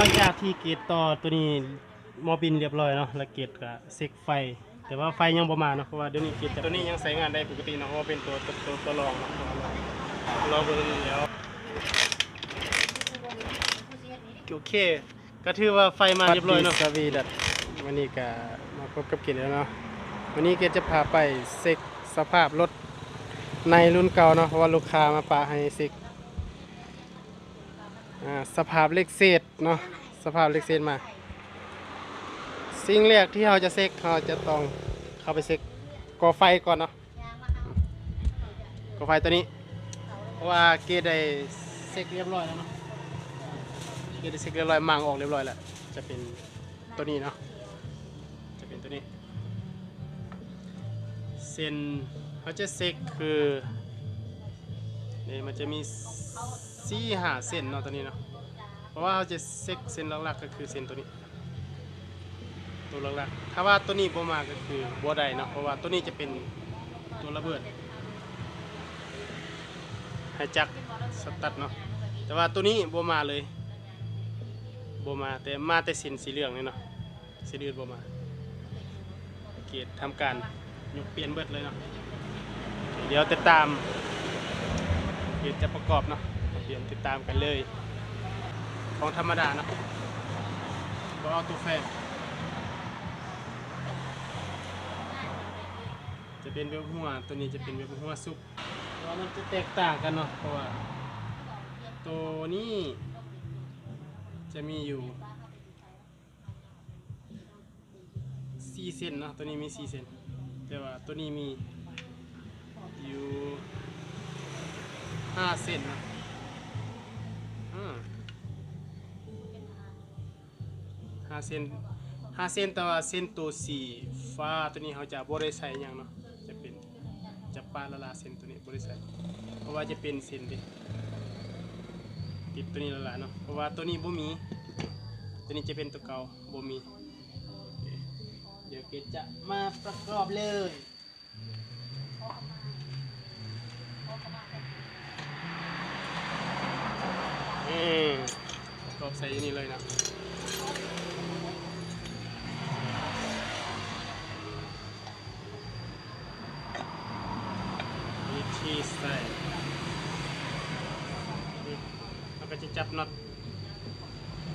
ຫຼັງຈາກທີ່ເກດຕໍ່ຕົວນີ້ໝໍ້ບິນລຽບລ້ອຍເນາະ ແລ້ວເກດກະເຊັກໄຟ ແຕ່ວ່າໄຟຍັງບໍ່ມາເນາະ ເພາະວ່າດຽວນີ້ເກດ ຕົວນີ້ຍັງໃຊ້ງານໄດ້ປົກກະຕິເນາະ ເພາະວ່າເປັນຕົວ ຕົວ ຕົວລອງເນາະ ລອງເບິ່ງແລ້ວ ໂອເຄ ກະຖືວ່າໄຟມາລຽບລ້ອຍເນາະ ສະວີດັດ ມື້ນີ້ກະມາພົບກັບເກດແລ້ວເນາະ ມື້ນີ້ເກດຈະພາໄປເຊັກສະພາບລົດໃນລຸ້ນເກົ່າເນາະ ເພາະວ່າລູກຄ້າມາປະໃຫ້ເຊັກ ອາ ສະພາບເຫຼັກເສດເນາະ ສະພາບເຫຼັກເສດມາ ສິ່ງແລກທີ່ເຮົາຈະເຊັກ ເຮົາຈະຕ້ອງເຂົ້າໄປເຊັກກໍໄຟກ່ອນເນາະ ກໍໄຟຕົວນີ້ ເພາະວ່າເກດໄດ້ເຊັກລຽບລ້ອຍແລ້ວເນາະ ເກດໄດ້ເຊັກລຽບລ້ອຍ ມ້າງອອກລຽບລ້ອຍແລ້ວ ຈະເປັນຕົວນີ້ເນາະ ຈະເປັນຕົວນີ້ ເສັ້ນເຮົາຈະເຊັກຄື ນີ້ມັນຈະມີສີ່ຫ້າເສັ້ນເນາະ ຕົວນີ້ເນາະ ເພາະວ່າເຮົາຈະເຊັກເສັ້ນຫຼັກໆ ກໍຄືເສັ້ນຕົວນີ້ ຕົວຫຼັກໆ ຖ້າວ່າຕົວນີ້ບໍ່ມາກໍຄືບໍ່ໄດ້ເນາະ ເພາະວ່າຕົວນີ້ຈະເປັນຕົວລະເບີດໃຫ້ຈັກສະຕັດເນາະ ແຕ່ວ່າຕົວນີ້ບໍ່ມາເລີຍ ບໍ່ມາ ແຕ່ມາແຕ່ເສັ້ນສີເຫຼືອງນີ້ເນາະ ເສັ້ນອື່ນບໍ່ມາ ເກດທຳການຍົກປ່ຽນເບິດເລີຍເນາະ ດຽວຕິດຕາມ ເກດຈະປະກອບເນາະ ດຽວຕິດຕາມກັນເລີຍ ຂອງທຳມະດາເນາະ ບໍ່ເອົາໂຕແຟນ ຈະເປັນແບບຫົວ ໂຕນີ້ຈະເປັນແບບຫົວສຸກ ແຕ່ວ່າມັນຈະແຕກຕ່າງກັນເນາະ ເພາະວ່າໂຕນີ້ຈະມີຢູ່ ສີ່ເສັ້ນເນາະ ໂຕນີ້ມີສີ່ເສັ້ນ ແຕ່ວ່າໂຕນີ້ມີຢູ່ຫ້າເສັ້ນເນາະ ອາ ຫ້າເສັ້ນ ຫ້າເສັ້ນ ແຕ່ວ່າເສັ້ນໂຕສີຟ້າໂຕນີ້ເຮົາຈະບໍ່ໄດ້ໃສ່ຫຍັງເນາະ ຈະເປັນ ຈະປະລະລາເສັ້ນໂຕນີ້ບໍ່ໄດ້ໃສ່ ເພາະວ່າຈະເປັນເສັ້ນເດ ຕິດໂຕນີ້ລະລາເນາະ ເພາະວ່າໂຕນີ້ບໍ່ມີ ໂຕນີ້ຈະເປັນໂຕເກົ່າ ບໍ່ມີ ດຽວເກດຈະມາປະກອບເລີຍ ອືມ ປະກອບໃສ່ຢູ່ນີ້ເລີຍເນາະ. ວິທີໃສ່ ເຮົາກໍຈະຈັບນັອດ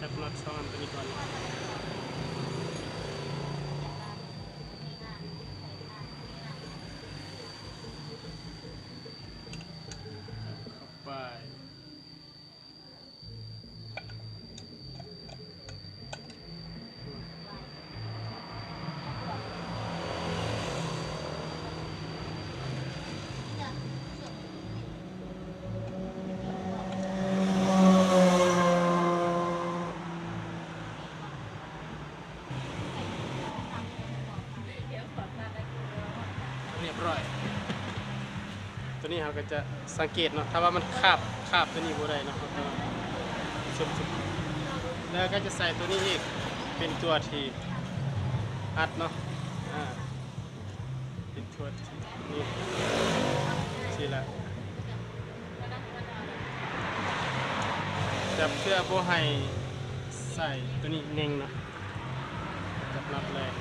ຈັບນັອດສອງອັນຕົວນີ້ກ່ອນ ເຂົ້າໄປ. ຮຽບຮ້ອຍ ຕົວນີ້ເຮົາກໍຈະສັງເກດເນາະ ຖ້າວ່າມັນຄາບ ຄາບຕົວນີ້ບໍ່ໄດ້ເນາະ ເຮົາກໍຊຸບໆ ແລ້ວກໍຈະໃສ່ຕົວນີ້ອີກ ເປັນຕົວທີ່ອັດເນາະ ອາ ເປັນຕົວທີ່ ນີ້ ຊີ້ລະ ຈັບເພື່ອບໍ່ໃຫ້ສາຍຕົວນີ້ເໜັງເນາະ ຈັບນັອດເລີຍ.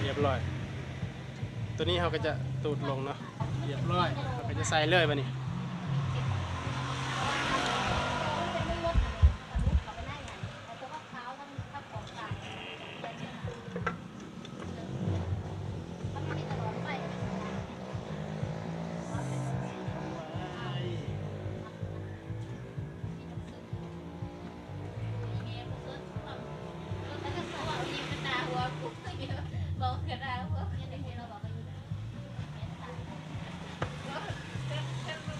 ຮຽບຮ້ອຍ ຕົວນີ້ເຮົາກໍຈະຕູດລົງເນາະ ຮຽບຮ້ອຍ ເຮົາກໍຈະໃສ່ເລີຍບາດນີ້. ບໍ່ເຄີຍໄດ້ ບໍ່ເຄີຍໄດ້ຍິນ ບໍ່ເຄີຍໄດ້ຍິນ.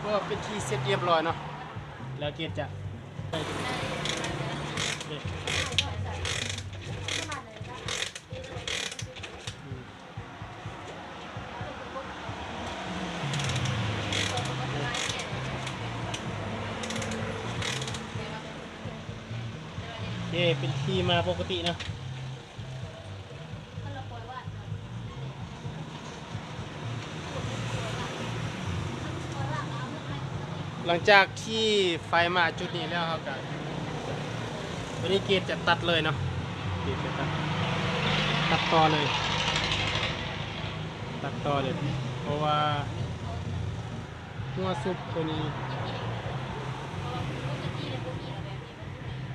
ກໍເປັນທີ່ເສັດຮຽບຮ້ອຍເນາະ ແລ້ວເກດຈະ ເອີ ເປັນທີ່ມາປົກກະຕິເນາະ. ຫຼັງຈາກທີ່ໄຟມາຈຸດນີ້ແລ້ວ ເຮົາກະ ຕອນນີ້ເກດຈະຕັດເລີຍເນາະ ເກດຈະຕັດ ຕັດຕໍ່ເລີຍ ຕັດຕໍ່ເລີຍ ເພາະວ່າ ຫົວສູບຕົວນີ້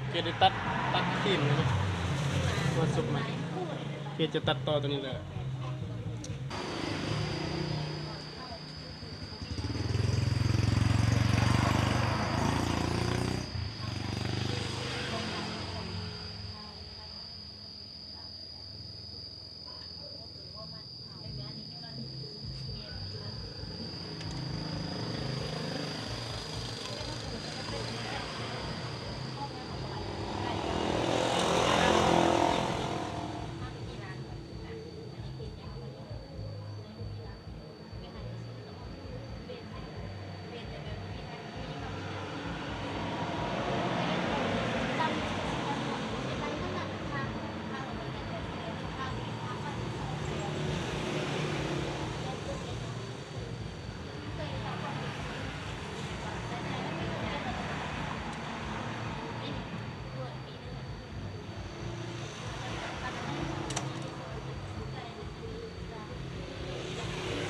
ເກດໄດ້ຕັດ ຕັດຖິ້ມເລີຍເນາະ ຫົວສູບມັນ ເກດຈະຕັດຕໍ່ຕົວນີ້ເລີຍ.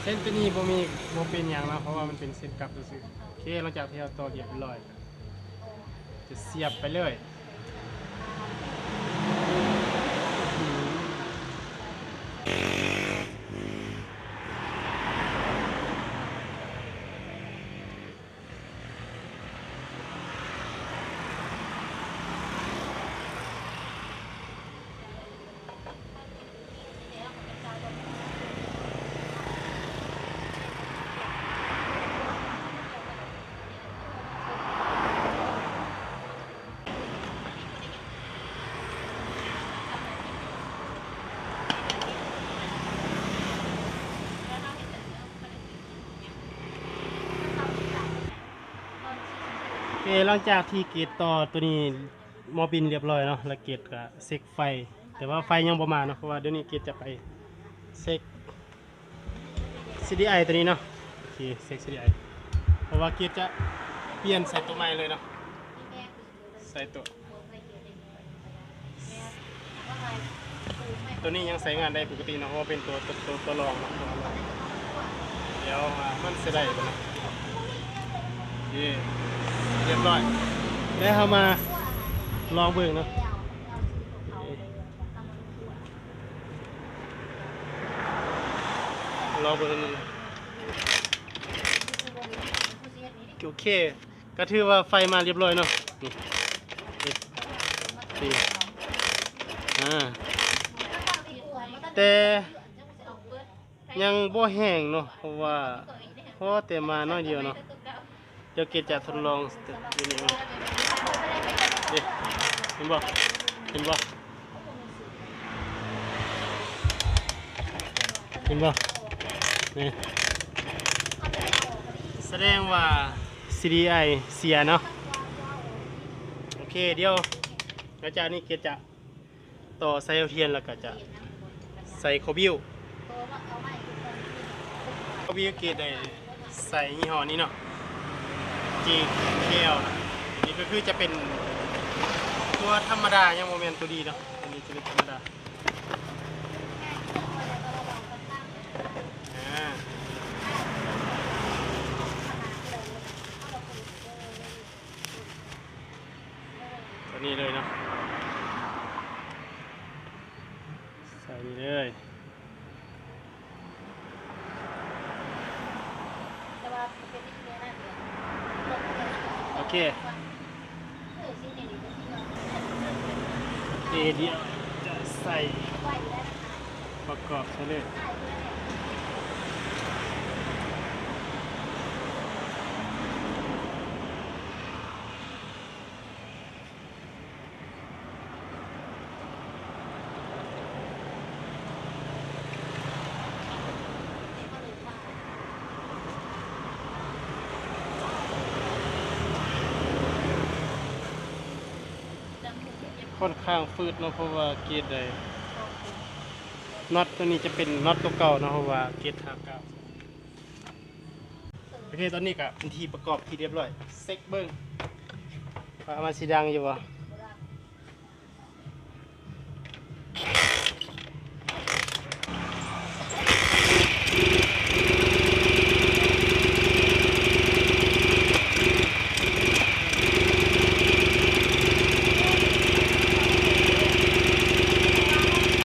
ເສັ້ນຕົວນີ້ບໍ່ມີ ບໍ່ເປັນຫຍັງເນາະ ເພາະວ່າມັນເປັນເສັ້ນກັບຊື່ໆ. ໂອເຄ ຫຼັງຈາກທີ່ເຮົາຕໍ່ຮຽບຮ້ອຍ ຈະສຽບໄປເລີຍ. ເອີ ຫຼັງຈາກທີ່ເກດຕໍ່ຕົວນີ້ ໝໍປິ່ນຮຽບຮ້ອຍເນາະ ແລ້ວເກດກະເຊັກໄຟ ແຕ່ວ່າໄຟຍັງບໍ່ມາເນາະ ເພາະວ່າດຽວນີ້ເກດຈະໄປເຊັກ ຊີດີໄອ ຕົວນີ້ເນາະ. ໂອເຄ ເຊັກ ຊີດີໄອ ເພາະວ່າເກດຈະປ່ຽນໃສ່ຕົວໃໝ່ເລີຍເນາະ ໃສ່ຕົວ ຕົວນີ້ຍັງໃຊ້ງານໄດ້ປົກກະຕິເນາະ ເພາະວ່າເປັນຕົວ ຕົວ ຕົວ ຕົວລອງເນາະ ຕົວລອງ ດຽວວ່າມັນຊິໄດ້ບໍ່ເນາະ. ເຢ້ ຮຽບຮ້ອຍ ແລ້ວເຮົາມາລອງເບິ່ງເນາະ ລອງເບິ່ງ ໂອເຄ ກໍຖືວ່າໄຟມາຮຽບຮ້ອຍເນາະ ນີ້ ນີ້ ນີ້ ອາ ແຕ່ຍັງບໍ່ແຫ້ງເນາະ ເພາະວ່າພໍແຕ່ມາໜ້ອຍດຽວເນາະ. ດຽວເກດຈະທົດລອງຢູ່ນີ້ເບິ່ງ ເດ້ ເຫັນບໍ່ ເຫັນບໍ່ ເຫັນບໍ່ ນີ້ ສະແດງວ່າ ຊີດີໄອ ເສຍເນາະ. ໂອເຄ ດຽວຫຼັງຈາກນີ້ເກດຈະ ຕໍ່ສາຍເອົາທຽນ ແລ້ວກໍຈະໃສ່ຄໍບິ້ວ ຄໍບິ້ວເກດໄດ້ໃສ່ຍີ່ຫໍ້ນີ້ເນາະ ຈີເຄແອລ ນີ້ກໍຄືຈະເປັນຕົວທຳມະດາ ຍັງບໍ່ແມ່ນຕົວດີເນາະ ອັນນີ້ຈະເປັນທຳມະດາ ອາ ຕົວນີ້ເລີຍເນາະ ໃສ່ນີ້ເລີຍ ໂອເຄ ເອ ດຽວຈະໃສ່ປະກອບໃສ່ເລີຍ. ຂ້ອນຂ້າງຟືດເນາະ ເພາະວ່າເກດໄດ້ ນັອດຕົວນີ້ຈະເປັນນັອດຕົວເກົ່າເນາະ ເພາະວ່າເກດຫ້າເກົ້າ. ໂອເຄ ຕອນນີ້ກະເປັນທີ່ປະກອບທີ່ຮຽບຮ້ອຍ ເຊັກເບິ່ງວ່າມັນຊິດັງຢູ່ບໍ່.